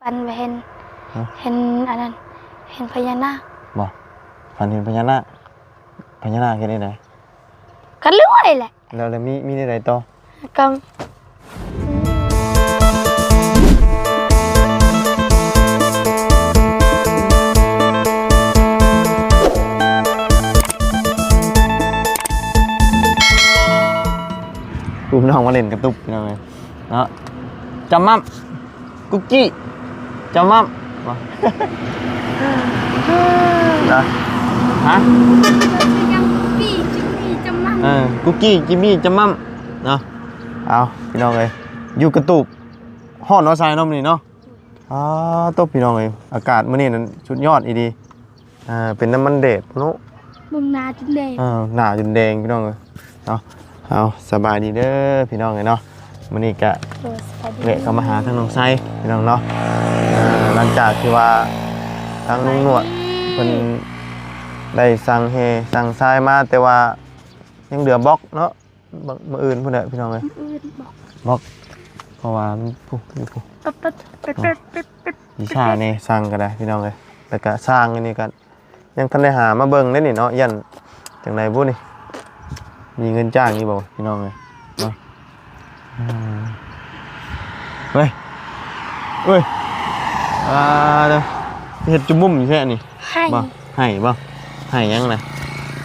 ຝັນວ່າເຫັນ ຮະ? ເຫັນອັນນັ້ນ ເຫັນພະຍານາກ. ບໍ່? ຝັນເຫັນພະຍານາກ? ພະຍານາກເຮັດແນວໃດ? ກໍລວຍແຫຼະ. ແລ້ວ ແລ້ວມີ ມີແນວໃດຕໍ່? ກໍ ອຸ້ມ ນ້ອງມາຫຼິ້ນກະຕຸບ ພີ່ນ້ອງເອີຍ ເນາະ. ຈຳໝ່ຳ ກຸກກີ້ ຈຳໝ່ຳ ບໍ່ ນະ ຮະ? ເອີ ກຸກກີ້ ຈິມມີ້ ຈຳໝ່ຳ ເນາະ. ເອົາ ພີ່ນ້ອງເອີຍ ຢູ່ກະຕູບ ຮ້ອນເນາະ ຊາຍເນາະ ມື້ນີ້ເນາະ. ອາ ໂຕ ພີ່ນ້ອງເອີຍ ອາກາດມື້ນີ້ນັ້ນສຸດຍອດອີ່ຫຼີ. ອ່າ ເປັນນ້ຳມັນແດດເນາະ ເບິ່ງໜ້າຈົນແດງ ເອີ ໜ້າຈົນແດງ ພີ່ນ້ອງເອີຍເນາະ. ເອົາ ສະບາຍດີເດີ ພີ່ນ້ອງເອີຍເນາະ. ມື້ນີ້ກະ ໂດຍ ສະບາຍດີ ແວະເຂົ້າມາຫາທາງນ້ອງໄຊ ພີ່ນ້ອງເນາະ. ເອີ ຫຼັງຈາກທີ່ວ່າທາງລຸງໜວດ ສະບາຍດີ ເພິ່ນໄດ້ສັ່ງແຮ່ສັ່ງຊາຍມາ ແຕ່ວ່າຍັງເຫຼືອບລັອກເນາະ. ມື້ອື່ນພຸ້ນແຫຼະ ພີ່ນ້ອງເອີຍ ມື້ອື່ນບລັອກ ບລັອກ ເພາະວ່າມັນ ພຸ້ນ ຢູ່ພຸ້ນ ເນາະ. ວິຊານີ້ສັ່ງກໍໄດ້ ພີ່ນ້ອງເອີຍ ແລ້ວກໍຊ່າງອັນນີ້ກໍຍັງທັນໄດ້ຫາມາເບິ່ງເດ້ນີ້ເນາະ. ຢ້ານຈັ່ງໃດບຸນີ້ ມີເງິນຈ້າງຢູ່ບໍ່ ພີ່ນ້ອງເອີຍເນາະ. ເອີ ເຮີ້ຍ ເອີຍ ອ່າ ເຮັດຈຸ້ມບຸ້ມຢູ່ແທ້ນີ້ ໄຮ່ ບໍ່? ໄຮ່ບໍ່? ໄຮ່ຫຍັງນະ?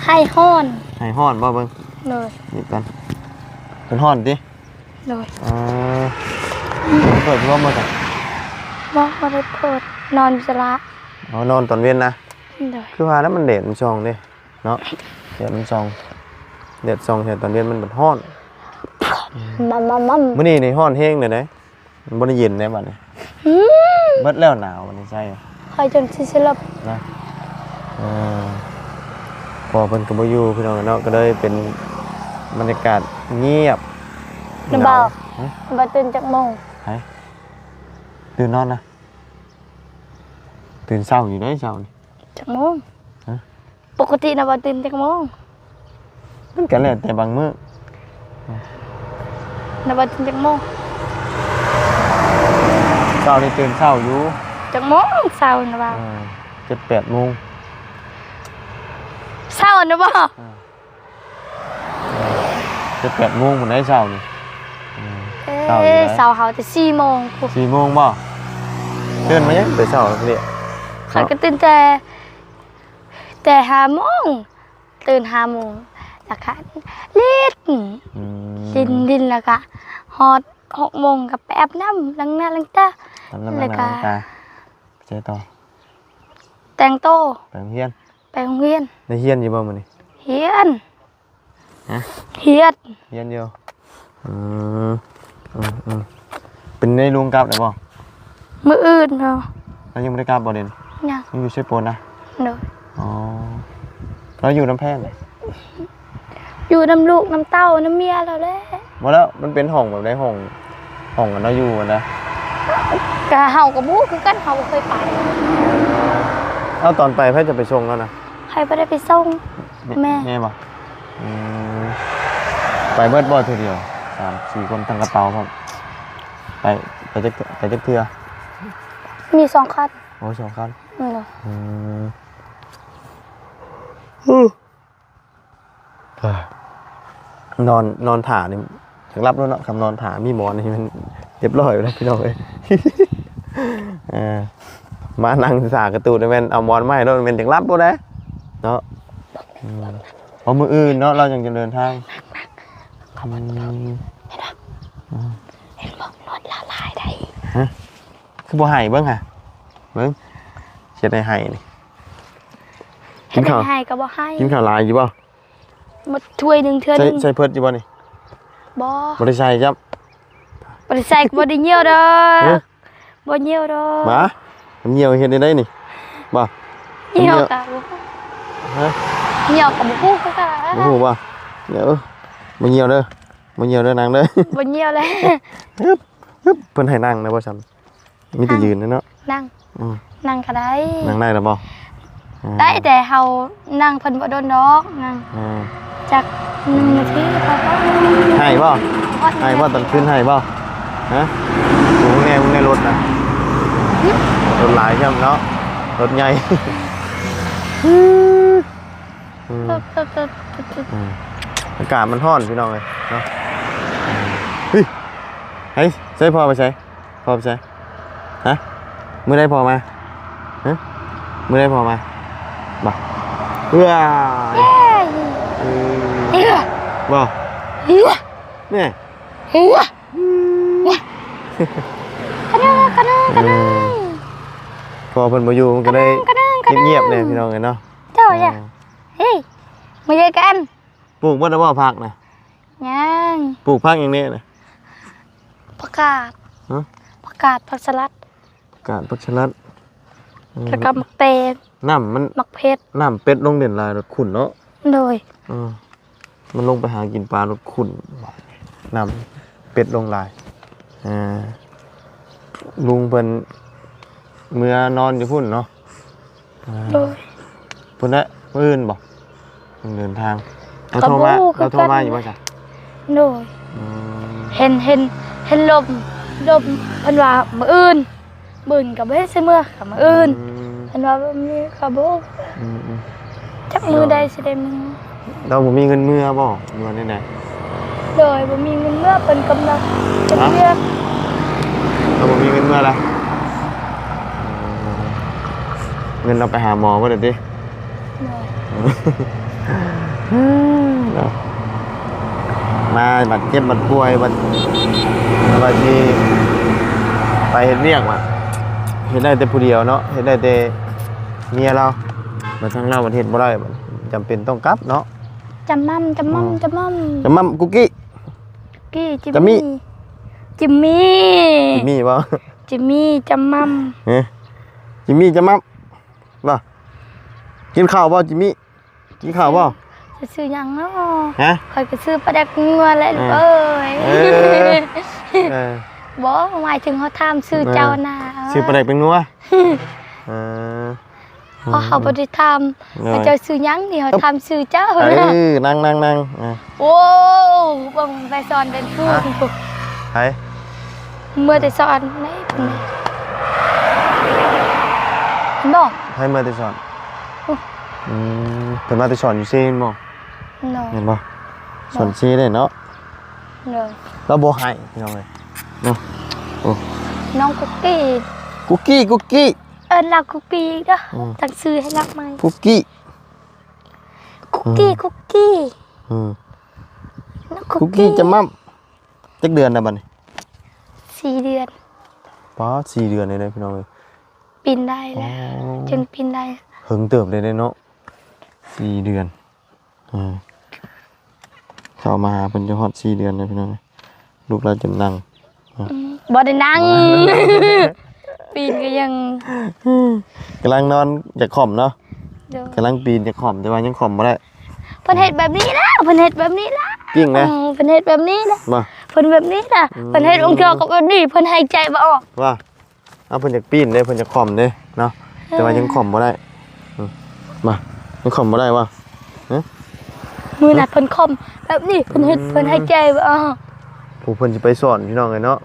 ໄຮ່ຮ້ອນ ໄຮ່ຮ້ອນບໍ່? ເບິ່ງ ໂດຍ ນີ້ກ່ອນ ເປັນຮ້ອນຕິ? ໂດຍ ອໍ ເປີດພັດລົມບໍ່ຊັ້ນ? ບໍ່ ບໍ່ໄດ້ເປີດ ນອນຢູ່ສາລາ. ອໍ ນອນຕອນເວັນນະ? ໂດຍ ຄືວ່າແລ້ວ ມັນແດດມັນສ່ອງເດ້ເນາະ ແດດມັນສ່ອງ ແດດສ່ອງໃສ່ຕອນເວັນມັນບັດຮ້ອນ. ອືມ ມື້ນີ້ນີ້ຮ້ອນແຮງເດ້ ມັນບໍ່ໄດ້ເຢັນໃດບັດນີ້. ອືມ ເບິດແລ້ວໜາວບັດນີ້ໃສ່ ຂ້ອຍຈົນຊິສະຫຼົບນະ. ເອີ ພໍ່ເພິ່ນກໍບໍ່ຢູ່ ພີ່ນ້ອງເນາະ ກໍເລີຍເປັນບັນຍາກາດງຽບ ນະບ່າວ ເຫງົາ. ຮະ? ບ່າວຕື່ນຈັກໂມງ? ໃຜ? ຕື່ນນອນນະ? ຕື່ນເຊົ້າຢູ່ເດ້ເຊົ້ານີ້. ຈັກໂມງ? ຮະ? ປົກກະຕິນະບ່າວຕື່ນຈັກໂມງ? ມັນກໍແລ້ວແຕ່ບາງມື້. ນະບ່າວຕື່ນຈັກໂມງ? ເຊົ້ານີ້ຕື່ນເຊົ້າຢູ່. ຈັກໂມງເຊົ້ານະບ່າວ? ເອີ ເຈັດແປດໂມງ. ເຊົ້ານະບ່າວ? ເອີ ເຈັດແປດໂມງພຸ້ນໃດເຊົ້ານີ້. ເອີ ເອີ ເຊົ້າຢູ່ໃດ ເຊົ້າເຮົາແຕ່ສີ່ໂມງພຸ້ນ. ສີ່ໂມງບໍ່? ຕື່ນມາຫຍັງແຕ່ເຊົ້າເດ? ຂ້ອຍກໍຕື່ນແຕ່ ແຕ່ຫ້າໂມງ ຕື່ນຫ້າໂມງ ແລ້ວກະຫຼິ້ນ ອືມ ຫຼິ້ນ ຫຼິ້ນ ແລ້ວກະຮອດຫົກໂມງກໍໄປອາບນ້ຳ ລ້າງໜ້າລ້າງຕາ ອາບນ້ຳ ແລ້າງໜ້າລ້າງຕາ ແລ້ວກະ ໃສຕໍ່? ແຕ່ງໂຕ ໄປໂຮງຮຽນ ໄປໂຮງຮຽນ. ໄດ້ຮຽນຢູ່ບໍ່ມື້ນີ້? ຮຽນ. ຮະ? ຮຽນ ຮຽນຢູ່. ອືມ ອືມ ອືມ ເປັນໃດ ລຸງກັບແລ້ວບໍ່? ມື້ອື່ນເນາະ. ແລ້ວຍັງບໍ່ໄດ້ກັບບໍ່ເດ? ຍັງ ຍັງຢູ່ເຊໂປນນະ? ໂດຍ. ອໍ ລາວຢູ່ນຳໃຜ? ຢູ່ນຳລູກນຳເຕົ້ານຳເມຍລາວແຫຼະ. ບໍ່ແລ້ວ ມັນເປັນຫ້ອງແບບໃດ? ຫ້ອງ ຫ້ອງອັນລາວຢູ່ຫັ້ນນະ? ກະເຮົາກໍບໍ່ຮູ້ຄືກັນ ເຮົາບໍ່ເຄີຍໄປ. ເອົາ ຕອນໄປໃຜຈະໄປສົ່ງລາວນະ? ໃຜບໍ່ໄດ້ໄປສົ່ງ? ແມ່ ແມ່ ແມ່ບໍ່? ອືມ ໄປເບິດບໍ່ເທື່ອດຽວ? ສາມສີ່ຄົນ ທັງກະເປົາພ້ອມ. ໄປ ໄປຈັກ ໄປຈັກເທື່ອ? ມີສອງຄັນ. ໂອ້ ສອງຄັນ. ອືມ ອືມ ນອນ ນອນຖ້ານີ້ຢາກຫຼັບໂລດເນາະ. ຄຳນອນຖ້າມີໝອນນີ້ມັນຮຽບຮ້ອຍແລ້ວ ພີ່ນ້ອງເອີຍ. ເອີ ມານັ່ງຖ້າກະຕູນແມ່ນເອົາໝອນມາໃຫ້ໂລດ ແມ່ນຢາກຫຼັບໂລດເດ້ເນາະ. ອືມ ເພາະມື້ອື່ນເນາະ ລາວຈັ່ງຈະເດີນທາງ. ອືມ ເຫັນບໍ່? ອືມ ເຫັນບໍ່? ນວດລາວຫຼາຍໃດ. ຮະ? ຄືບໍ່ໃຫ້ເບິ່ງຫະ ເບິ່ງ ຊິໄດ້ໃຫ້ນີ້. ກິນເຂົ້າ ໃຫ້ກໍບໍ່ໃຫ້. ກິນເຂົ້າຫຼາຍຢູ່ບໍ່? ໝົດຖ້ວຍໜຶ່ງເທື່ອໜຶ່ງ. ໃສ່ ໃສ່ເພິດຢູ່ບໍ່ນີ້? ບໍ່ ບໍ່ໄດ້ໃສ່ຈ້ຳ. ບໍ່ໄດ້ໃສ່ກໍບໍ່ໄດ້ຍ່ຽວດອກ. ຮະ? ບໍ່ຍ່ຽວດອກ. ໝາ ມັນຍ່ຽວເຮັດແນວໃດນີ້? ບໍ່ ຍ່ຽວ ມັນຍ່ຽວ ກໍບໍ່ຮູ້. ຮະ? ຍ່ຽວກໍບໍ່ຮູ້ຄືກັນ. ບໍ່ຮູ້ບໍ່? ເອີ ບໍ່ຍ່ຽວເດີ ບໍ່ຍ່ຽວເດີ ນັ່ງເດີ. ບໍ່ຍ່ຽວແລ້ວ. ຮຶບ ຮຶບ ເພິ່ນໃຫ້ນັ່ງນະບໍ່ຊັ້ນ? ມີແຕ່ຢືນເນາະ. ນັ່ງ ອືມ ນັ່ງກໍໄດ້. ນັ່ງໄດ້ແລ້ວບໍ່? ອືມ ໄດ້ ແຕ່ເຮົານັ່ງເພິ່ນບໍ່ດົນດອກ. ນັ່ງ ອືມ ຈັກໜຶ່ງນາທີພໍ. ໃຫ້ບໍ່? ໃຫ້ບໍ່? ຕອນຄືນໃຫ້ບໍ່? ຮະ? ເບິ່ງແດ່ ເບິ່ງແດ່ລົດນະ. ລົດຫຼາຍຊ້ຳເນາະ ລົດໃຫຍ່ ອືມ ອາກາດມັນຮ້ອນພີ່ນ້ອງເອີຍເນາະ. ເຮີ້ຍ ໃສພໍ່ໄປໃສ? ພໍ່ໄປໃສ? ຮະ? ມື້ໃດພໍ່ມາ? ຮະ? ມື້ໃດພໍ່ມາ? ບໍ່? ເອີ ເອີ ບໍ່? ແນ່ ກະນາ ກະນາ ກະນາ ເອີ ພໍ່ເພິ່ນບໍ່ຢູ່ ມັນກະເລີຍ ກະນາ ກະນາ ງຽບໆແນ່ພີ່ນ້ອງເອີຍເນາະ. ເຈົ້າ ເອີ ເຮີ້ຍ ມາເຈີກັນ. ປູກເບິດແລ້ວບໍ່ຜັກນະ? ຍັງ. ປູກຜັກຫຍັງແນ່ນະ? ຜັກກາດ. ຮະ? ຜັກກາດ ຜັກສະຫຼັດ. ຜັກກາດ ຜັກສະຫຼັດ ເອີ ແລ້ວກໍໝາກແຕງ ນ້ຳມັນ ໝາກເຜັດ ນ້ຳເປັດລົງເດັ່ນຫຼາຍລົດຂຸ້ນເນາະ. ໂດຍ ເອີ ມັນລົງໄປຫາກິນປາລົດຂຸ້ນ ນ້ຳເປັດລົງຫຼາຍ. ອ່າ ລຸງເພິ່ນເມືອນອນຢູ່ພຸ້ນເນາະ. ອ່າ ໂດຍ ພຸ້ນແຫຼະ ມື້ອື່ນບໍ່? ເດີນທາງ ລາວໂທມາ ລາວໂທມາຢູ່ບໍ່ຊະ? ໂດຍ ອືມ ເຫັນ ເຫັນ ເຫັນລົມ ລົມ ເພິ່ນວ່າມື້ອື່ນ ບຶນກໍບໍ່ເຮັດໃສ່ເມືອ ກໍມາອື່ນ. ອືມ ເພິ່ນວ່າແບບນີ້ກໍບໍ່ ອືມ ອືມ ຈັກມື້ໃດຊິໄດ້ເມືອ. ລາວບໍ່ມີເງິນເມືອບໍ່ ຫຼືວ່າແນວໃດ? ໂດຍ ບໍ່ມີເງິນເມືອ ເພິ່ນກຳລັງເຮັດວຽກ. ລາວບໍ່ມີເງິນເມືອລະ? ເງິນລາວໄປຫາໝໍເບິດແລ້ວຕິ? ໂດຍ ເນາະ ມາບາດເຈັບບາດປ່ວຍ ບາດ ບາດຊິໄປເຮັດວຽກ ບາດເຮັດໄດ້ແຕ່ຜູ້ດຽວເນາະ ເຮັດໄດ້ແຕ່ເມຍລາວ ບາດທາງລາວບາດເຮັດບໍ່ໄດ້ ບາດຈຳເປັນຕ້ອງກັບເນາະ. ຈຳໝ່ຳ ຈຳໝ່ຳ ອືມ ຈຳໝ່ຳ ຈຳໝ່ຳ ກຸກກີ້ ກຸກກີ້ ຈິມ ຈຳມີ້ ຈິມມີ້ ຈິມມີ້ບໍ່? ຈິມມີ້ ຈຳໝ່ຳ ເອີ ຈິມມີ້ ຈຳໝ່ຳ ບໍ່? ກິນເຂົ້າບໍ່ຈິມມີ້? ກິນເຂົ້າບໍ່? ຈະຊື້ຫຍັງເນາະ? ຮະ? ຂ້ອຍກໍຊື້ປາແດກນົວແຫຼະລູກເອີຍ. ເອີ ເອີ ບໍ່ ໝາຍເຖິງເຮົາຖາມຊື່ເຈົ້ານະ. ເອີ ຊື້ປາແດກນົວ ເອີ ເພາະເຮົາບໍ່ໄດ້ຖາມວ່າເຈົ້າຊື່ຫຍັງນີ້ ເຮົາຖາມຊື່ເຈົ້າ. ເອີ ນັ່ງໆໆ ໂອ້ ເບິ່ງໄປສອນເປັນຜູ້ ໃຜ? ເມືອແຕ່ສອນໃດ ເຫັນບໍ່? ໃຜເມືອແຕ່ສອນ? ອືມ ເພິ່ນມາແຕ່ສອນຢູ່ເຊແມ່ນບໍ່? ໂດຍ ແມ່ນບໍ່? ສອນເຊເດ້ເນາະ. ໂດຍ ລາວບໍ່ໃຫ້ພີ່ນ້ອງເອີຍເນາະ. ໂອ້ ນ້ອງກຸກກີ້ ກຸກກີ້ ກຸກກີ້ ເອີ້ນລາວກຸກກີ້ເດີ. ອືມ ຕັ້ງຊື່ໃຫ້ລາວໃໝ່ ກຸກກີ້ ກຸກກີ້ ອືມ ກຸກກີ້. ອືມ ນ້ອງ ຄຸກກີ້ ຈະໝ່ຳ. ຈັກເດືອນແລ້ວບັດນີ້? ສີ່ເດືອນ. ປາດ ສີ່ເດືອນເລີຍເດ້ພີ່ນ້ອງເອີຍ. ປີນໄດ້ແລ້ວ. ອໍ ຈຶ່ງປີນໄດ້. ເຫິງເຕີບເລີຍເດ້ເນາະ ສີ່ເດືອນ. ອ່າ ເຂົ້າມາຫາເພິ່ນຈະຮອດສີ່ເດືອນແລ້ວພີ່ນ້ອງເອີຍ. ລູກລາວຈົນນັ່ງ. ອືມ ບໍ່ໄດ້ນັ່ງ ປີນກໍຍັງ ກຳລັງນອນຢາກຄ່ອມເນາະ. ໂດຍ ກຳລັງປີນຢາກຄ່ອມ ແຕ່ວ່າຍັງຄ່ອມບໍ່ໄດ້. ເພິ່ນເຮັດແບບນີ້ແຫຼະ ເພິ່ນເຮັດແບບນີ້ແຫຼະ. ຈິງນະ? ເອີ ເພິ່ນເຮັດແບບນີ້ແຫຼະ. ວ່າ ເພິ່ນແບບນີ້ແຫຼະ. ອືມ ເພິ່ນເຮັດອົງເທື່ອກໍແບບນີ້ ເພິ່ນຫາຍໃຈບໍ່ອອກ. ວ່າ ເອົາ ເພິ່ນຢາກປີນເດ້ ເພິ່ນຢາກຄ່ອມເດ້ເນາະ. ເອີ ແຕ່ວ່າຍັງຄ່ອມບໍ່ໄດ້. ອືມ ມາ ຍັງຄ່ອມບໍ່ໄດ້ຫວາ? ຮະ? ມື້ນັ້ນເພິ່ນຄ່ອມແບບນີ້ ເພິ່ນເຮັດ ອືມ ເພິ່ນຫາຍໃຈບໍ່ອອກ. ຜູ້ເພິ່ນຊິໄປສອນພີ່ນ້ອງເອີຍເນາະ.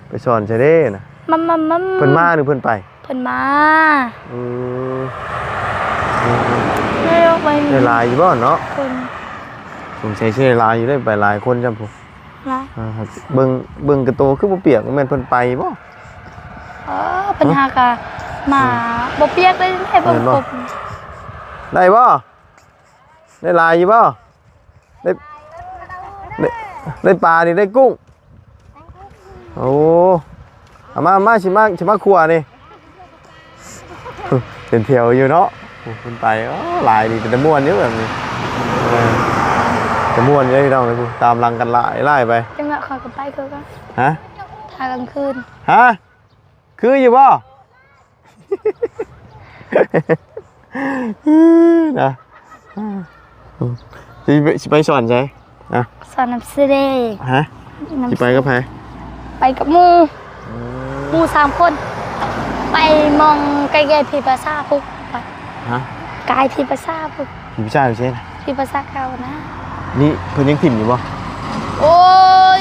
ໄປສອນໃສເດ້ນະ? ມຳໆໆ ເພິ່ນມາຫຼືເພິ່ນໄປ? ເພິ່ນມາ. ອືມ ໄດ້ຫຼາຍຢູ່ບໍ່ເນາະ? ຄົນ ສົງໄສຊິໄດ້ຫຼາຍຢູ່ເດ້ ໄປຫຼາຍຄົນຊ້ຳພຸ້ນ. ຫຼາຍ. ອ່າ ເບິ່ງ ເບິ່ງກະໂຕຄືບໍ່ປຽກ ແມ່ນເພິ່ນໄປບໍ່? ເອີ ເພິ່ນຫາກະມາ ອືມ ບໍ່ປຽກເລີຍ ເບິ່ງ ແມ່ນບໍ່? ຄົບ ໄດ້ບໍ່? ໄດ້ຫຼາຍຢູ່ບໍ່? ໄດ້ ໄດ້ ໄດ້ປານີ້ ໄດ້ກຸ້ງ. ໂອ້ ເອົາມາ ມາ ຊິມາ ຊິມາຂົ້ວນີ້. ເປັນແຖວຢູ່ເນາະ. ໂອ້ ເພິ່ນໄປ ໂອ້ ຫຼາຍດີ ເປັນຕາມ່ວນຢູ່ແບບນີ້. ເອີ ຕາມ່ວນຢູ່ເດ້ພີ່ນ້ອງ ຕາມຫຼັງກັນຫຼາຍໆໄປ. ຈັງຫວະຂ້ອຍກໍໄປຄືກັນ. ຮະ? ຖ້າກາງຄືນ. ຮະ? ຄືຢູ່ບໍ່? ນະ ຊິໄປ ຊິໄປສອນໃສ? ນະ ສອນນຳເສດ. ຮະ? ນຳ ຊິໄປກັບໃຜ? ໄປກັບໝູ່. ອືມ ໝູ່ສາມຄົນ ໄປໝ່ອງໃກ້ໆພີພາຊາພຸ້ນ. ຮະ? ກາຍພີພາຊາພຸ້ນ. ພີພາຊາຢູ່ໃສນະ? ພີພາຊາເກົ່ານະ. ນີ້ເພິ່ນຍັງຖິ້ມຢູ່ບໍ່? ໂອ້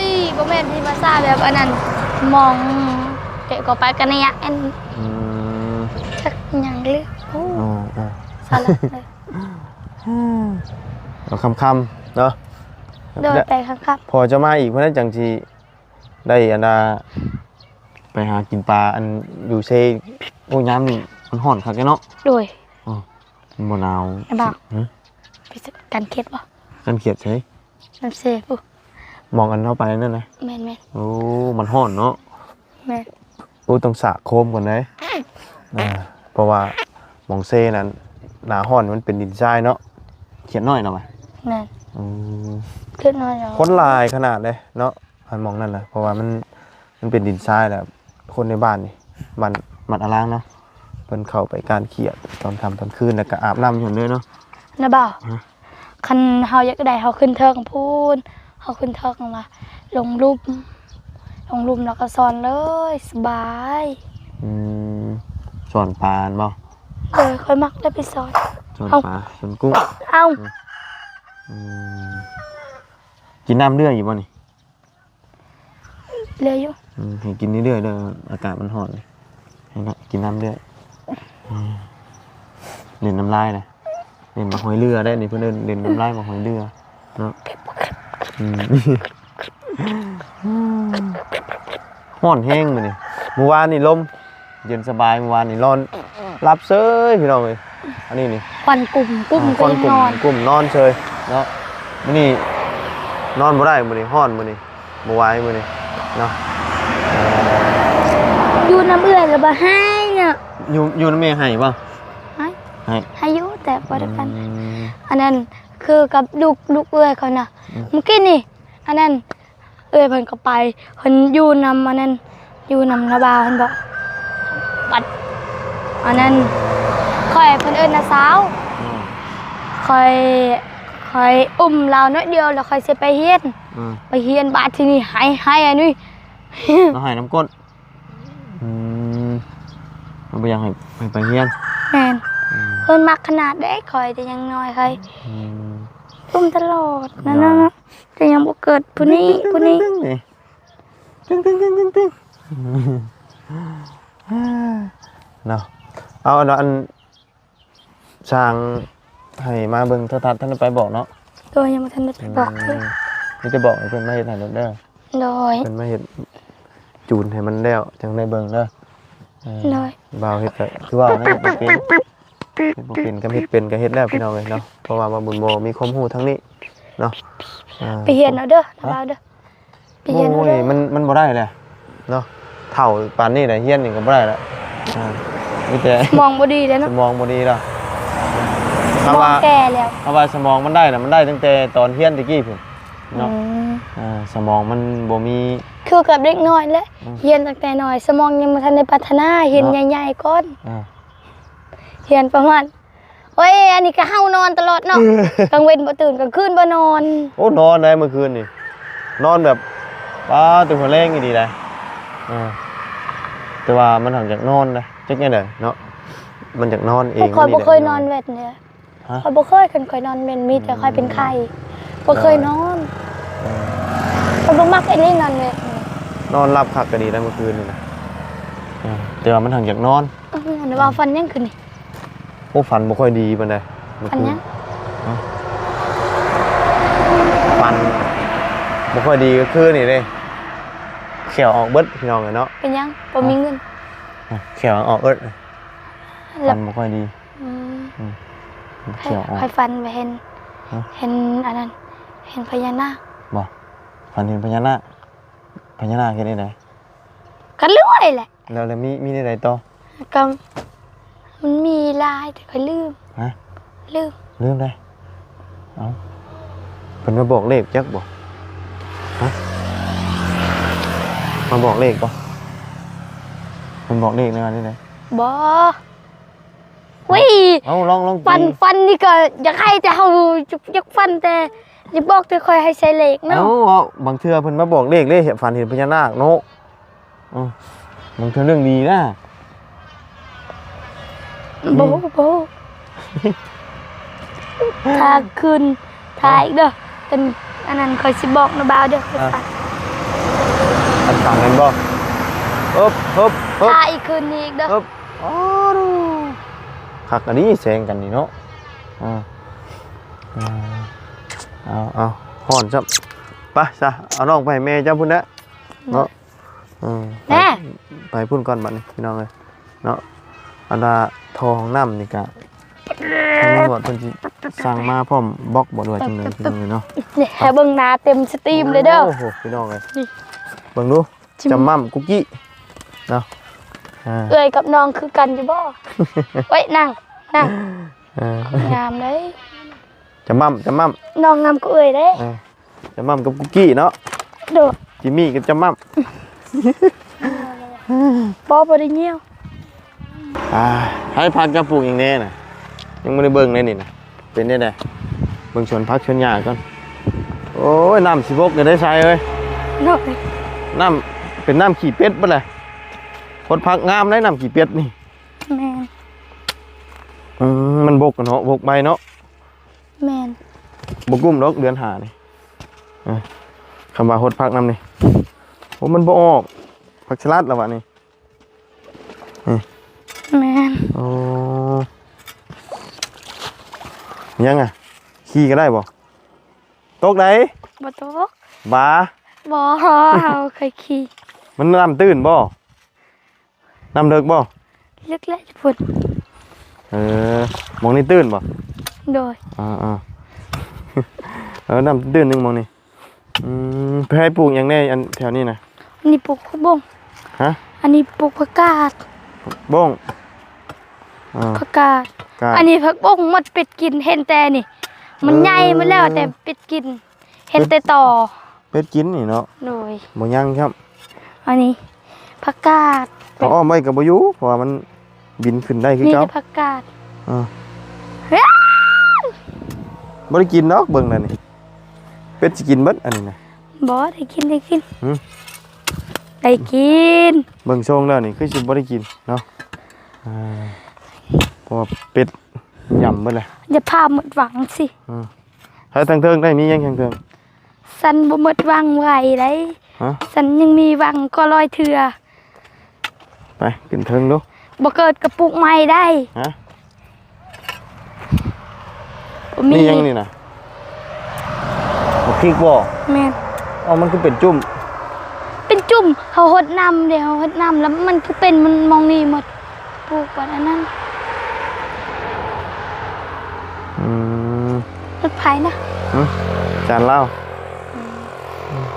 ຍ ບໍ່ແມ່ນພີພາຊາແບບອັນນັ້ນ ໝ່ອງເກະກໍໄປກັນນີ້ ອັນ ອືມ ຈັກຫຍັງເລີຍ. ໂອ້ ເອີ ເອີ ສາລະເລີຍ ເອົາຄ່ຳໆເນາະ. ໂດຍ ໄປຄ່ຳໆ. ພໍຈະມາອີກ ເພິ່ນຈັ່ງຊິໄດ້ອັນນ່າ ໄປຫາກິນປາ ອັນຢູ່ເຊ. ໂອ້ ຍາມນີ້ມັນຮ້ອນຄັກເດເນາະ. ໂດຍ ອໍ ມັນບໍ່ໜາວ. ໄອ້ບ່າວ ຫຶ ໄປກັນຂຽດບໍ່? ກັນຂຽດໃສ? ນ້ຳເຊພຸ້ນ ໝ່ອງອັນເຮົາໄປນັ້ນນະ. ແມ່ນໆ. ໂອ້ ມັນຮ້ອນເນາະ. ແມ່ນ. ໂອ້ ຕ້ອງສະໂຄມກ່ອນເດ້ ອ່າ ເພາະວ່າໝ່ອງເຊນັ້ນ ໜ້າຮ້ອນມັນເປັນດິນຊາຍເນາະ. ຂຽດນ້ອຍນະວະ? ແມ່ນ. ອືມ ຂຽດນ້ອຍ. ຄົນຫຼາຍຂະໜາດເດ້ເນາະ ອັນໝ່ອງນັ້ນນະ ເພາະວ່າມັນ ມັນເປັນດິນຊາຍແລ້ວ ຄົນໃນບ້ານນີ້ ບ້ານ ບ້ານອາລາງເນາະ ເພິ່ນເຂົ້າໄປກ້ານຂຽດຕອນຄ່ຳຕອນຄືນ ແລ້ວກໍອາບນ້ຳຢູ່ຫັ້ນເລີຍເນາະ. ນະບ່າວ ຮະ? ຄັນເຮົາຢາກໄດ້ ເຮົາຂຶ້ນເທິງພຸ້ນ ເຮົາຂຶ້ນເທິງລະລົງລຸ່ມ ລົງລຸ່ມແລ້ວກໍຊ່ອນເລີຍ ສະບາຍ. ອືມ ຊ່ອນປາຫັ້ນບໍ່? ໂດຍ ຂ້ອຍມັກໄດ້ໄປຊ່ອນ ຊ່ອນປາ ຊ່ອນກຸ້ງ. ເອົ້າ ອືມ ກິນນ້ຳເລື້ອຍຢູ່ບໍ່ນີ້? ເລື້ອຍຢູ່. ອືມ ໃຫ້ກິນເລື້ອຍໆເດີ ອາກາດມັນຮ້ອນ ໃຫ້ກິນນ້ຳເລື້ອຍ. ອືມ ເຫຼັ້ນນ້ຳລາຍນະ ເຫຼັ້ນໝາກຫອຍເລືອໄດ໋ນີ້ ເພິ່ນເອີ້ນເຫຼັ້ນນ້ຳລາຍໝາກຫອຍເລືອເນາະ. ອືມ ຮ້ອນແຮງມື້ນີ້ ມື້ວານນີ້ລົມ ເຢັນສະບາຍ ມື້ວານນີ້ນອນຫຼັບເຊີຍພີ່ນ້ອງເອີຍ. ອັນນີ້ນີ້ ຄວັນກຸ້ມ ກຸ້ມ ອ່າ ກໍຍັງນອນ ຄວັນກຸ້ມ ກຸ້ມນອນເຊີຍເນາະ. ມື້ນີ້ນອນບໍ່ໄດ້ ມື້ນີ້ຮ້ອນ ມື້ນີ້ບໍ່ໄຫວ ມື້ນີ້ເນາະ. ຢູ່ນຳເອື້ອຍລະບໍ່ໄຫ້ເນາະ. ຢູ່ ຢູ່ນຳແມ່ໄຫ້ບໍ່? ໄຫ້ ໄຫ້ ໄຫ້ຢູ່ ແຕ່ບໍ່ໄດ້ປັນ. ອືມ ອັນນັ້ນຄືກັບລູກ ລູກເອື້ອຍເຂົານະ ອືມ ມື້ກີ້ນີ້ ອັນນັ້ນ ເອື້ອຍເພິ່ນກໍໄປ ເພິ່ນຢູ່ນຳອັນນັ້ນ ຢູ່ນຳນ້າບ່າວຫັ້ນບໍ ບັດອັນນັ້ນ ຂ້ອຍ ເພິ່ນເອີ້ນນ້າສາວ ອືມ ຂ້ອຍ ຂ້ອຍອຸ້ມລາວໜ້ອຍດຽວ ແລ້ວຂ້ອຍຊິໄປຮຽນ ອືມ ໄປຮຽນ ບາດທີນີ້ໄຫ້ ໄຫ້ອັນນີ້ ລາວໄຫ້ນຳກົ້ນ. ອືມ ເພິ່ນບໍ່ຢາກໃຫ້ ໃຫ້ໄປຮຽນ. ແມ່ນ. ອືມ ເພິ່ນມັກຂະໜາດເດ້ ຂ້ອຍແຕ່ຍັງນ້ອຍ ຂ້ອຍ ອືມ ອຸ້ມຕະຫຼອດ ນັ້ນ ນັ້ນ ແຕ່ຍັງບໍ່ເກີດຜູ້ນີ້ ຜູ້ນີ້ ຕຶ້ງໆ ຕຶ້ງໆ ເນາະ. ເອົາ ອັນ ອັນ ຊ່າງໃຫ້ມາເບິ່ງໂທລະທັດ ທ່ານໄດ້ໄປບອກເນາະ? ໂດຍ ຍັງບໍ່ທັນໄດ້ໄປບອກເທື່ອ. ອືມ ມີແຕ່ບອກໃຫ້ເພິ່ນມາເຮັດໃຫ້ໂລດເດີ. ໂດຍ ເພິ່ນມາເຮັດ ຈູນໃຫ້ມັນແລ້ວ ຈັ່ງໄດ້ເບິ່ງເດີ. ເອີ ໂດຍ ບ່າວເຮັດກໍຄືວ່ານະ ເຮັດບໍ່ເປັນ ເຮັດບໍ່ເປັນ ກໍເຮັດເປັນກໍເຮັດແລ້ວ ພີ່ນ້ອງເອີຍເນາະ. ເພາະວ່າບ່າວບຸນບໍ່ມີຄວາມຮູ້ທາງນີ້ເນາະ. ອ່າ ໄປຮຽນເອົາເດີ ບ່າວເດີ. ໄປຮຽນເອົາເດີ. ໂອ້ຍ ມັນ ມັນບໍ່ໄດ້ແຫຼະເນາະ ເຖົ້າປານນີ້ແຫຼະ ຮຽນຫຍັງກໍບໍ່ໄດ້ລະ. ອ່າ ມີແຕ່ສະໝອງບໍ່ດີເດ້ເນາະ ສະໝອງບໍ່ດີລະ. ສະໝອງແກ່ແລ້ວ ເພາະວ່າສະໝອງມັນໄດ້ນະ ມັນໄດ້ຕັ້ງແຕ່ຕອນຮຽນແຕ່ກີ້ພຸ້ນເນາະ. ອືມ ອ່າ ສະໝອງມັນບໍ່ມີ ຄືກັບເດັກນ້ອຍແຫຼະ ອືມ ຮຽນຕັ້ງແຕ່ນ້ອຍ ສະໝອງຍັງບໍ່ທັນໄດ້ພັດທະນາ ຮຽນ ເນາະ ໃຫຍ່ໆກ່ອນ. ອ່າ ຮຽນປະມານ ໂອ້ຍ ອັນນີ້ກໍເຮົານອນຕະຫຼອດເນາະ ກາງເວັນບໍ່ຕື່ນ ກາງຄືນບໍ່ນອນ. ໂອ້ ນອນໄດ໋ມື້ຄືນນີ້ ນອນແບບ ປ້າ ຕື່ນຫົວແລງອີ່ຫຼີໄດ໋. ເອີ ແຕ່ວ່າມັນຫາກຢາກນອນນະ ຈັກແນວໃດເນາະ ມັນຢາກນອນເອງ. ຂ້ອຍບໍ່ເຄີຍນອນເວັນເດ້. ຮະ? ຂ້ອຍບໍ່ເຄີຍ ຄັນຂ້ອຍນອນເວັນ ມີແຕ່ຂ້ອຍເປັນໄຂ້ ອືມ ບໍ່ເຄີຍນອນ. ເອີ ຂ້ອຍບໍ່ມັກອີ່ຫຼີນອນເວັນ. ນອນຫຼັບຄັກກໍດີແລ້ວມື້ຄືນນີ້ນະ. ເອີ ແຕ່ວ່າມັນຫາກຢາກນອນ. ເອີ ວ່າຝັນຫຍັງຄືນນີ້? ໂອ້ ຝັນບໍ່ຄ່ອຍດີປານໃດມື້ຄືນ. ຝັນຫຍັງ? ຮະ? ຝັນບໍ່ຄ່ອຍດີຄືຄືນນີ້ເດ້ ແຂ້ວອອກເບິດ ພີ່ນ້ອງເອີຍເນາະ. ເປັນຫຍັງ? ບໍ່ມີເງິນ. ຮະ? ແຂ້ວອອກເບິດ ຝັນບໍ່ຄ່ອຍດີ. ອືມ ອືມ ແຂ້ວອອກ. ຂ້ອຍ ຂ້ອຍຝັນວ່າເຫັນ ຮະ? ເຫັນອັນນັ້ນ ເຫັນພະຍານາກ. ບໍ່? ຝັນເຫັນພະຍານາກ? ພະຍານາກເຮັດແນວໃດ? ກໍລວຍແຫຼະ. ແລ້ວ ແລ້ວມີ ມີແນວໃດຕໍ່? ກໍມັນມີຫຼາຍ ແຕ່ຂ້ອຍລືມ. ຮະ? ລືມ. ລືມໄດ໋. ເອົ້າ ເພິ່ນມາບອກເລກຈັກບໍ່? ຮະ? ມາບອກເລກບໍ່? ເພິ່ນບອກເລກແນວໃດ? ບໍ່. ອຸ້ຍ ເອົາ ລອງ ລອງຕີ. ຝັນ ຝັນນີ້ກໍຢາກໃຫ້ແຕ່ເຮົາ ຢາກ ຢາກຝັນແຕ່ ຢາກບອກແຕ່ຂ້ອຍໃຫ້ໃສ່ເລກເນາະ. ເອົາ ເອົາ ບາງເທື່ອເພິ່ນມາບອກເລກເດ້ ຝັນເຫັນພະຍານາກເນາະ. ເອີ ບາງເທື່ອເລື່ອງດີນະ. ບໍ່ ອືມ ບໍ່. ຖ້າຄືນ ຖ້າອີກເດີ ເປັນອັນນັ້ນຂ້ອຍຊິບອກນະບ່າວເດີ. ອ່າ ຄັນຝັນແມ່ນບໍ່? ເອີບ ເອີບ. ເອີບ ຖ້າອີກຄືນນີ້ອີກເດີ ເອີບ ອໍ ຄັກອັນນີ້ແຊງກັນນີ້ເນາະ ອ່າ ອ່າ ເອົາ ເອົາ ຮ້ອນຊ້ຳ ໄປຊະ ເອົານ້ອງໄປໃຫ້ແມ່ເຈົ້າພຸ້ນແຫຼະເນາະ ເອີ ແນ່ ໄປ ໄປພຸ້ນກ່ອນບັດນີ້ພີ່ນ້ອງເອີຍ ເນາະ ອັນວ່າທໍ່ຫ້ອງນ້ຳນີ້ກະ ທາງຕຳຫຼວດເພິ່ນຊິສັ່ງມາພ້ອມບລັອກບໍ່ ຫຼືວ່າຈັ່ງໃດພີ່ນ້ອງເອີຍເນາະ ໃຫ້ເບິ່ງໜ້າເຕັມສະຕີມເລີຍເດີ ໂອ້ໂຫ ພີ່ນ້ອງເອີຍ ນີ້ ເບິ່ງດູ ຈຳໝ່ຳກຸກກີ້ເນາະ ອ່າ ເອື້ອຍກັບນ້ອງຄືກັນຢູ່ບໍ່ ເອີຍ ນັ່ງ ນັ່ງ ເອີ ງາມເດ້ ຈຳໝ່ຳ ຈຳໝ່ຳ ນ້ອງງາມກວ່າເອື້ອຍເດ້ ເອີ ຈຳໝ່ຳກັບກຸກກີ້ເນາະ ໂດຍ ຈິມມີກັບຈຳໝ່ຳ ບໍ່ ບໍ່ໄດ້ຍ່ຽວ ອ່າ ໃຫ້ຜັກເຈົ້າປູກຫຍັງແດ່ນະ ຍັງບໍ່ໄດ້ເບິ່ງເລີຍນີ້ນະ ເປັນແນວໃດ ເບິ່ງສວນຜັກສວນຫຍ້າກ່ອນ ໂອ້ຍ ນ້ຳຊິບົກແລ້ວເດ້ຊາຍເອີຍ ໂດຍ ນ້ຳ ເປັນນ້ຳຂີ້ເປັດເບິດແຫຼະ ຫົດຜັກງາມໄດ໋ ນ້ຳຂີ້ເປັດນີ້ ແມ່ນ ອືມ ມັນບົກເນາະ ບົກໃບເນາະ ແມ່ນ ບໍ່ກຸ້ມດອກເດືອນຫ້ານີ້ ອ່າ ຄຳວ່າຫົດຜັກນຳນີ້ ໂອ້ ມັນບໍ່ອອກ ຜັກສະຫຼັດລະວະນີ້ ນີ້ ແມ່ນ ໂອ້ ຍັງອະ ຂີ່ກໍໄດ້ບໍ່? ຕົກໃດ? ບໍ່ຕົກ ບາ ບໍ່ ເຮົາເຄີຍຂີ່ ມັນນ້ຳຕື້ນບໍ່? ນ້ຳເລິກບໍ່? ເລິກແຫຼະພຸ້ນ ເອີ ໝ່ອງນີ້ຕື້ນບໍ່? ໂດຍ ອ່າໆ ເອີ ນ້ຳຕື້ນໜຶ່ງໝ່ອງນີ້ ອືມ ໃຜປູກຫຍັງແດ່ ອັນແຖວນີ້ນະ? ອັນນີ້ປູກຜັກບົ້ງ ຮະ? ອັນນີ້ປູກຜັກກາດ ບົ້ງ ອ່າ ຜັກກາດ ກາດ ອັນນີ້ຜັກບົ້ງໝົດເປັດກິນ ເຫັນແຕ່ນີ້ ມັນໃຫຍ່ໝົດແລ້ວ ເອີ ແຕ່ເປັດກິນ ເຫັນແຕ່ຕໍ ເປັດກິນນີ້ເນາະ ໂດຍ ບໍ່ຍັງຊ້ຳ ອັນນີ້ຜັກກາດ ເອົາອ້ອມໄວ້ກໍບໍ່ຢູ່ ເພາະວ່າມັນບິນຂຶ້ນໄດ້ຄືເກົ່າ ມີແຕ່ຜັກກາດ ເອີ ບໍ່ໄດ້ກິນດອກ ເບິ່ງແລ້ວນີ້ ເປັດຊິກິນເບິດອັນນີ້ນະ ບໍ່ ໄດ້ກິນ ໄດ້ກິນ ຫື ໄດ້ກິນ ເບິ່ງຊົງແລ້ວນີ້ຄືຊິບໍ່ໄດ້ກິນເນາະ ອ່າ ເພາະວ່າເປັດຫຍ້ຳເບິດແຫຼະ ຢ່າພາໝົດຫວັງຊິ ອືມ ໃຫ້ທາງເທິງໄດ້ມີຫຍັງທາງເທິງ ສັນບໍ່ໝົດຫວັງໄວໃດ ຮະ ສັນຍັງມີຫວັງກວ່າຮ້ອຍເທື່ອ ໄປຂຶ້ນເທິງດູ ບໍ່ເກີດກໍປູກໃໝ່ໄດ້ ຮະ ບໍ່ມີ ນີ້ຫຍັງນີ້ນະ ບັກພິກບໍ່? ແມ່ນ ເອົ້າ ມັນຄືເປັນຈຸ້ມ ເປັນຈຸ້ມ ເຮົາຫົດນ້ຳເດ້ ເຮົາຫົດນ້ຳແລ້ວມັນຄືເປັນ ມັນໝ່ອງນີ້ໝົດ ປູກໄວ້ອັນນັ້ນ ອືມ ລົດໃຜນະ? ຫຶ ຈານລາວ ອືມ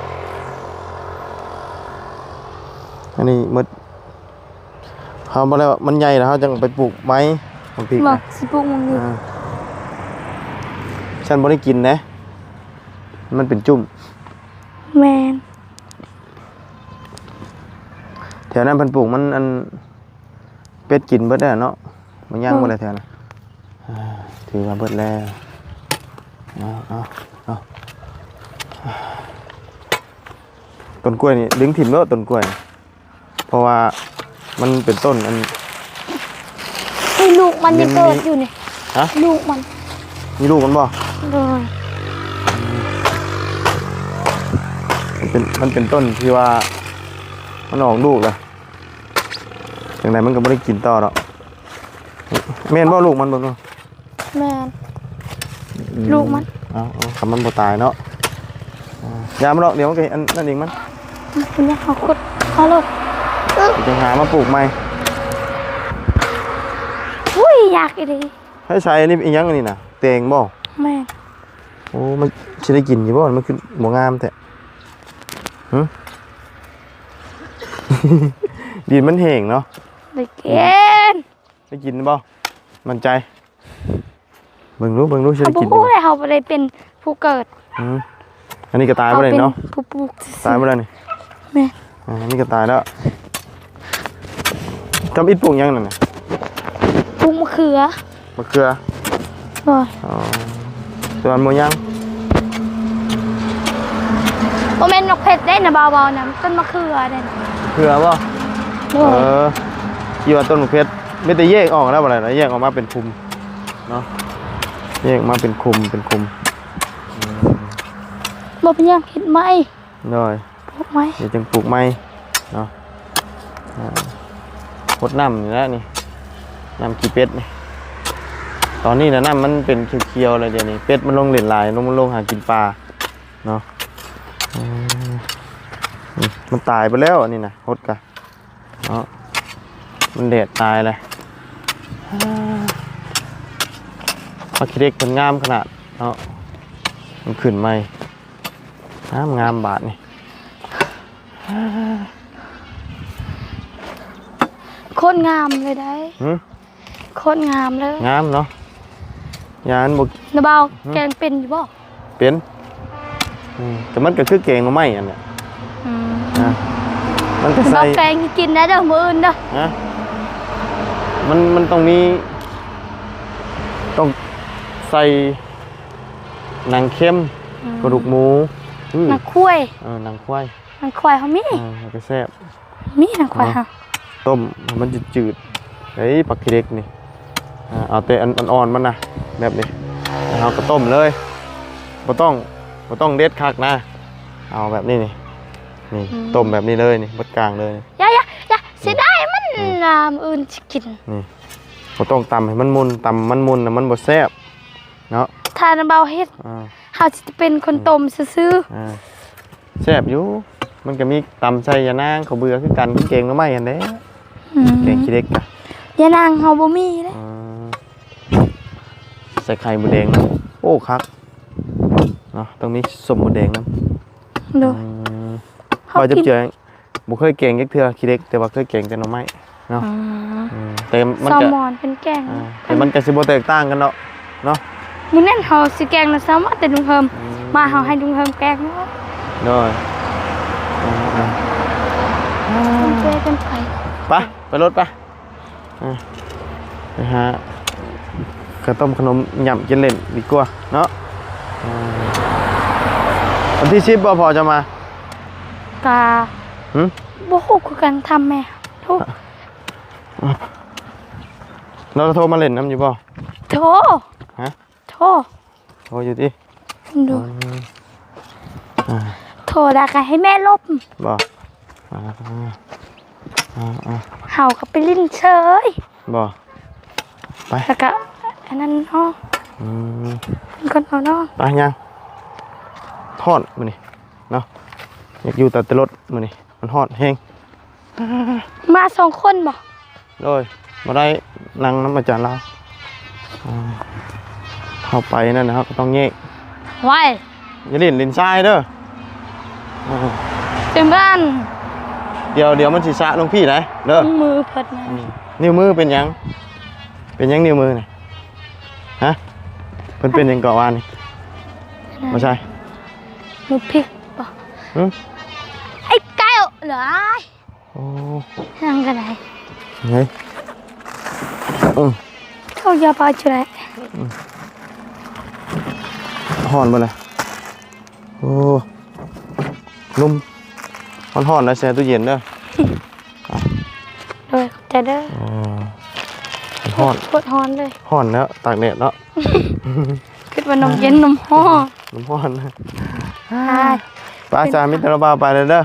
ອັນນີ້ໝົດ ເຮົາບໍ່ໄດ້ວ່າມັນໃຫຍ່ແລ້ວ ເຮົາຈັ່ງໄປປູກໃໝ່ ບັກພິກ ບໍ່ ນະ ຊິປູກໝ່ອງນີ້ ອ່າ ຊັ້ນບໍ່ໄດ້ກິນເດ້ ມັນເປັນຈຸ້ມ ແມ່ນ ແຖວນັ້ນເພິ່ນປູກມັນ ອັນ ເປັດກິນເບິດແລ້ວເນາະ ມັນຍ່າງ ໂອ້ ບໍ່ໄດ້ແຖວນັ້ນ ອ່າ ຖືວ່າເບິດແລ້ວ ເອົາ ເອົາ ເອົາ ຕົ້ນກ້ວຍນີ້ດຶງຖິ້ມໂລດ ຕົ້ນກ້ວຍ ເພາະວ່າມັນເປັນຕົ້ນອັນ ນີ້ລູກມັນຍັງເກີດຢູ່ນີ້ ຮະ ລູກມັນ ມີລູກມັນບໍ່? ໂດຍ ມັນເປັນ ມັນເປັນຕົ້ນທີ່ວ່າມັນອອກລູກແລ້ວ ຈັ່ງໃດມັນກໍບໍ່ໄດ້ກິນຕໍ່ດອກ ແມ່ນບໍ່ລູກມັນ? ເບິ່ງດູ ແມ່ນ ອືມ ລູກມັນ ເອົາໆ ຄັນມັນບໍ່ຕາຍເນາະ ອ່າ ຢ່າມັນດອກ ດຽວມັນກໍອັນນັ້ນເອງມັນ ອືມ ເອົາຂຸດເອົາໂລດ ເອີ ຈັ່ງຫາມາປູກໃໝ່ ອຸ້ຍ ຢາກອີ່ຫຼີ ໃຫ້ໃສ່ອັນນີ້ອີ່ຫຍັງອັນນີ້ນະ ແຕງບໍ່? ແມ່ນ ໂອ້ ມັນຊິໄດ້ກິນຢູ່ບໍ່? ມັນຄືບໍ່ງາມແທ້ ຫຶ ດິນມັນແຫ້ງເນາະ ໄດ້ກິນ ໄດ້ກິນບໍ່? ໝັ້ນໃຈ ເບິ່ງດູ ເບິ່ງດູ ຊິໄດ້ກິນຢູ່ບໍ່? ເຮົາບໍ່ຮູ້ເດ້ ເຮົາບໍ່ໄດ້ເປັນຜູ້ເກີດ ອືມ ອັນນີ້ກໍຕາຍບໍ່ໄດ້ເນາະ ເຮົາເປັນຜູ້ປູກຊື່ໆ ຕາຍບໍ່ໄດ້ນີ້ ແມ່ນ ອ່າ ອັນນີ້ກໍຕາຍແລ້ວ ທຳອິດປູກຫຍັງນັ້ນນະ? ປູກມະເຂືອ ມະເຂືອ ໂດຍ ອໍ ສວນບໍ່ຍັງ ບໍ່ແມ່ນໝາກເຜັດເດ້ນະ ບ່າວເວົ້ານຳ ຕົ້ນມະເຂືອເດ້ ເຂືອບໍ່? ໂດຍ ເອີ ທີ່ວ່າຕົ້ນໝາກເຜັດ ມີແຕ່ແຍກອອກແລ້ວ ບໍ່ໄດ້ນະ ແຍກອອກມາເປັນຄຸມເນາະ ແຍກມາເປັນຄຸມ ເປັນຄຸມ ອືມ ບໍ່ເປັນຫຍັງ ເຮັດໃໝ່ ໂດຍ ປູກໃໝ່ ດຽວຈຶ່ງປູກໃໝ່ເນາະ ອ່າ ຫົດນ້ຳນີ້ແຫຼະນີ້ ນ້ຳຂີ້ເປັດນີ້. ຕອນນີ້ນະ ນ້ຳມັນເປັນຂຽວໆແລ້ວ ດຽວນີ້ເປັດມັນລົງຫຼິ້ນຫຼາຍ ລົງ ມັນລົງຫາກິນປາເນາະ. ອືມ ມັນຕາຍໄປແລ້ວ ອັນນີ້ນະ ຫົດກະເນາະ ມັນແດດຕາຍແລ້ວ. ຜັກຂີ້ເດັກເພິ່ນງາມຂະໜາດເນາະ ມັນຂຶ້ນໃໝ່ ງາມໆ ບາດນີ້. ໂຄດງາມເລີຍໄດ໋. ຫື? ໂຄດງາມເລີຍ. ງາມເນາະ. ຍານບໍ່ ນ້າບ່າວ ຫື? ແກງເປັນຢູ່ບໍ່? ເປັນ. ອືມ ແຕ່ມັນກໍຄືແກງໜໍ່ໄມ້ຫັ້ນແຫຼະ. ອືມ ອາ ມັນກໍໃສ່ ນ້າບ່າວແກງໃຫ້ກິນແດ່ເດີ ມື້ອື່ນເດີ. ຮະ? ມັນ ມັນຕ້ອງມີ ຕ້ອງໃສ່ໜັງເຄັມ ອືມ ກະດູກໝູ ອືມ ໜັງຄວາຍ. ເອີ ໜັງຄວາຍ ໜັງຄວາຍເຮົາມີ. ເອີ ມັນກໍແຊບ. ມີນະ ຂ້ອຍຫາ ເນາະ ຕົ້ມໃຫ້ມັນຈືດໆ ເອີຍ ຜັກຂີ້ເດັກນີ້. ອາ ເອົາແຕ່ອັນອ່ອນໆ ມັນນະ ແບບນີ້ ແລ້ວເຮົາກໍຕົ້ມເລີຍ ບໍ່ຕ້ອງ ບໍ່ຕ້ອງເດັດຄັກນະ. ເອົາແບບນີ້ນີ້ ນີ້ ອືມ ຕົ້ມແບບນີ້ເລີຍນີ້ ເບິດກາງເລີຍ. ຢ່າ ຢ່າ ຢ່າ ອືມ ເສຍດາຍມັນ ອືມ ນະ ມື້ອື່ນຊິກິນ. ນີ້ ບໍ່ຕ້ອງຕຳໃຫ້ມັນໝຸ່ນ ຕຳມັນໝຸ່ນນະ ມັນບໍ່ແຊບເນາະ. ຖ້ານ້າບ່າວເຮັດ ອາ ເຮົາຊິເປັນຄົນ ອືມ ຕົ້ມຊື່ໆ. ອາ ແຊບຢູ່ ມັນກໍມີຕຳໃສ່ຢານາງ ເຂົ້າເບືອຄືກັນ ຄືແກງໜໍ່ໄມ້ຫັ້ນແຫຼະ. ອືມ ແກງຂີ້ເດັກນະ ຢານາງເຮົາບໍ່ມີເດ້. ອືມ ໃສ່ໄຂ່ມົດແດງນຳ. ໂອ້ ຄັກເນາະ ຕ້ອງມີສົ້ມມົດແດງນຳ. ໂດຍ ອືມ ເຮົາກິນ ບໍ່ຈັບເຈື່ອ ບໍ່ເຄີຍແກງຈັກເທື່ອຂີ້ເດັກ ແຕ່ວ່າເຄີຍແກງແຕ່ໜໍ່ໄມ້ເນາະ. ອືມ ອືມ ແຕ່ມັນ ແຊວມອນເປັນແກງ ອາ ແຕ່ມັນກໍຊິບໍ່ແຕກຕ່າງກັນດອກເນາະ. ມື້ນັ້ນເຮົາຊິແກງນຳແຊວມອນ ແຕ່ລຸງເຮີມ ອືມ ມາເຮົາໃຫ້ລຸງເຮີມແກງ. ໂດຍ ເອີໆ ເປັນໄປ ໄປ ໄປລົດໄປ. ອ່ະ ໄປຫາເຂົ້າຕົ້ມຂະໜົມຫຍ້ຳກິນເລ່ນດີກວ່າເນາະ. ອ່າ ວັນທີສິບບໍ່ພໍ່ຈະມາ? ກະ ຫຶ? ບໍ່ຮູ້ຄືກັນ ຖາມແມ່. ໂທ ລາວໂທມາເລ່ນນຳຢູ່ບໍ່? ໂທ ຮະ? ໂທ ໂທຢູ່ຕິ? ໂດຍ ອືມ ອ່າ ໂທແລ້ວກໍໃຫ້ແມ່ລົບ ບໍ່? ອ່າ ອ່າ ເຮົາກໍໄປຫຼິ້ນເສີຍ ບໍ່? ໄປ ແລ້ວກໍອັນນັ້ນເນາະ. ອືມ ເປັນຄົນເອົາເນາະ ໄປຍ່າງ. ຮ້ອນມື້ນີ້ເນາະ ຢາກຢູ່ແຕ່ໃນລົດມື້ນີ້ ມັນຮ້ອນແຮງ. ມາສອງຄົນບໍ່? ໂດຍ ບໍ່ໄດ້ ນັ່ງນຳອາຈານລາວ. ອ່າ ເຮົາໄປນັ້ນນະ ເຮົາກໍຕ້ອງແຍກ. ໄວ ຢ່າຫຼິ້ນ ຫຼິ້ນຊາຍເດີ. ອ່າ ເຕັມບ້ານ ດຽວ ດຽວມັນຊິສະລົງພີ້ໄດ໋ເດີ. ມືເພິ່ນນະ ອືມ ນິ້ວມືເປັນຫຍັງ? ເປັນຫຍັງນິ້ວມືນະ? ຮະ? ເພິ່ນເປັນຫຍັງເກາະວານນີ້? ບໍ່ໃຊ່ ມືພິກບໍ່? ຫຶ? ໄອ້ໄກ່ເອີຍ ໂອ້ ຍັງກໍໄດ້ ເຮີ້ຍ ອືມ ເຂົາຢ່າປາຈະໄດ້ ອືມ ຮ້ອນບໍ່ລະ? ໂອ້ ລົມຮ້ອນໆ ໄດ້ແຊ່ຕູ້ເຢັນເດີ. ໂດຍ ຂອບໃຈເດີ. ອໍ ຮ້ອນ ໂຄດຮ້ອນເລີຍ ຮ້ອນແລ້ວ ຕາກແດດເນາະ. ຄິດວ່ານ້ຳເຢັນ ນ້ຳຮ້ອນ ນ້ຳຮ້ອນ. ໄປ ໄປສາ ມີແຕ່ລະບ່າວໄປແລ້ວເດີ.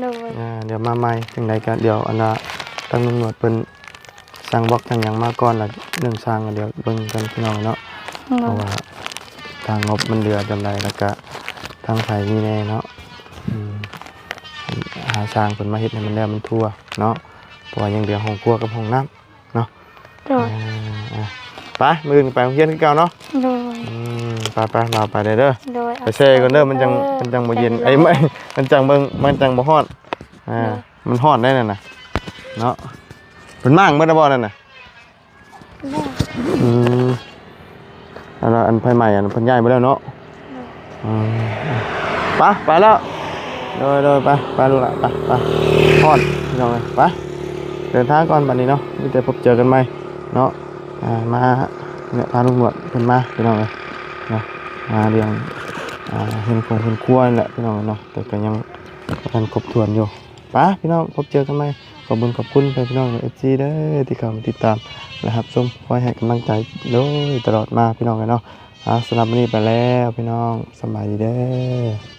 ໂດຍ ອ່າ ດຽວມາໃໝ່ ຈັ່ງໃດກໍດຽວ ອັນນ່າ ທາງລຸງໜວດເພິ່ນສັ່ງບລັອກ ສັ່ງຫຍັງມາກ່ອນ ແລ້ວເລື່ອງຊ່າງກໍດຽວເບິ່ງກັນ ພີ່ນ້ອງເນາະ. ໂດຍ ເພາະວ່າທາງງົບມັນເຫຼືອສ່ຳໃດ ແລ້ວກະທາງໃຜມີແດ່ເນາະ. ອືມ ຫາຊ່າງເພິ່ນມາເຮັດໃຫ້ມັນແລ້ວມັນທົ່ວເນາະ ເພາະວ່າຍັງເຫຼືອຫ້ອງຄົວກັບຫ້ອງນ້ຳ ເນາະ. ໂດຍ ອ່າ ໄປ ມື້ອື່ນໄປໂຮງຮຽນຄືເກົ່າເນາະ. ໂດຍ ອືມ ໄປໆ ລາວໄປເດີ. ໂດຍ ໄປແຊ່ກ່ອນເດີ ມັນຈັ່ງ ມັນຈັ່ງບໍ່ເຢັນ ເອີ ມັນຈັ່ງເບິ່ງ ມັນຈັ່ງບໍ່ຮ້ອນ. ອ່າ ໂດຍ ມັນຮ້ອນໄດ໋ນັ້ນນະ ເນາະ. ເພິ່ນມ້າງເບິດແລ້ວບໍ່ນັ້ນນະ? ບໍ່ ອືມ ອັນນັ້ນ ອັນໄຟໄໝ້ ອັນເພິ່ນຍ້າຍໄປແລ້ວເນາະ. ໂດຍ ອືມ ໄປ ໄປແລ້ວ. ໂດຍ ໂດຍ ໄປ ໄປລູກຫຼານ ໄປ ໄປ. ຮ້ອນ ພີ່ນ້ອງເອີຍ ໄປ ເດີນທາງກ່ອນບັດນີ້ເນາະ. ມີແຕ່ພົບເຈີກັນໃໝ່ເນາະ. ອ່າ ມາ ເນຍ ພາລຸງໜວດເພິ່ນມາ ພີ່ນ້ອງເອີຍເນາະ. ມາເລື່ອງ ອ່າ ເຮືອນຄົງເຮືອນຄົວນີ້ແຫຼະ ພີ່ນ້ອງເນາະ. ແຕ່ກໍຍັງບໍ່ທັນຄົບຖ້ວນຢູ່. ໄປ ພີ່ນ້ອງ ພົບເຈີກັນໃໝ່. ຂອບບຸນຂອບຄຸນໄປ ພີ່ນ້ອງ ເອັຟຊີ ເດີ ທີ່ເຂົ້າມາຕິດຕາມ ແລະ ຮັບຊົມ ຄອຍໃຫ້ກຳລັງໃຈໂດຍຕະຫຼອດມາ ພີ່ນ້ອງເອີຍເນາະ. ເອົາ ສຳລັບມື້ນີ້ໄປແລ້ວ ພີ່ນ້ອງ ສະບາຍດີເດີ.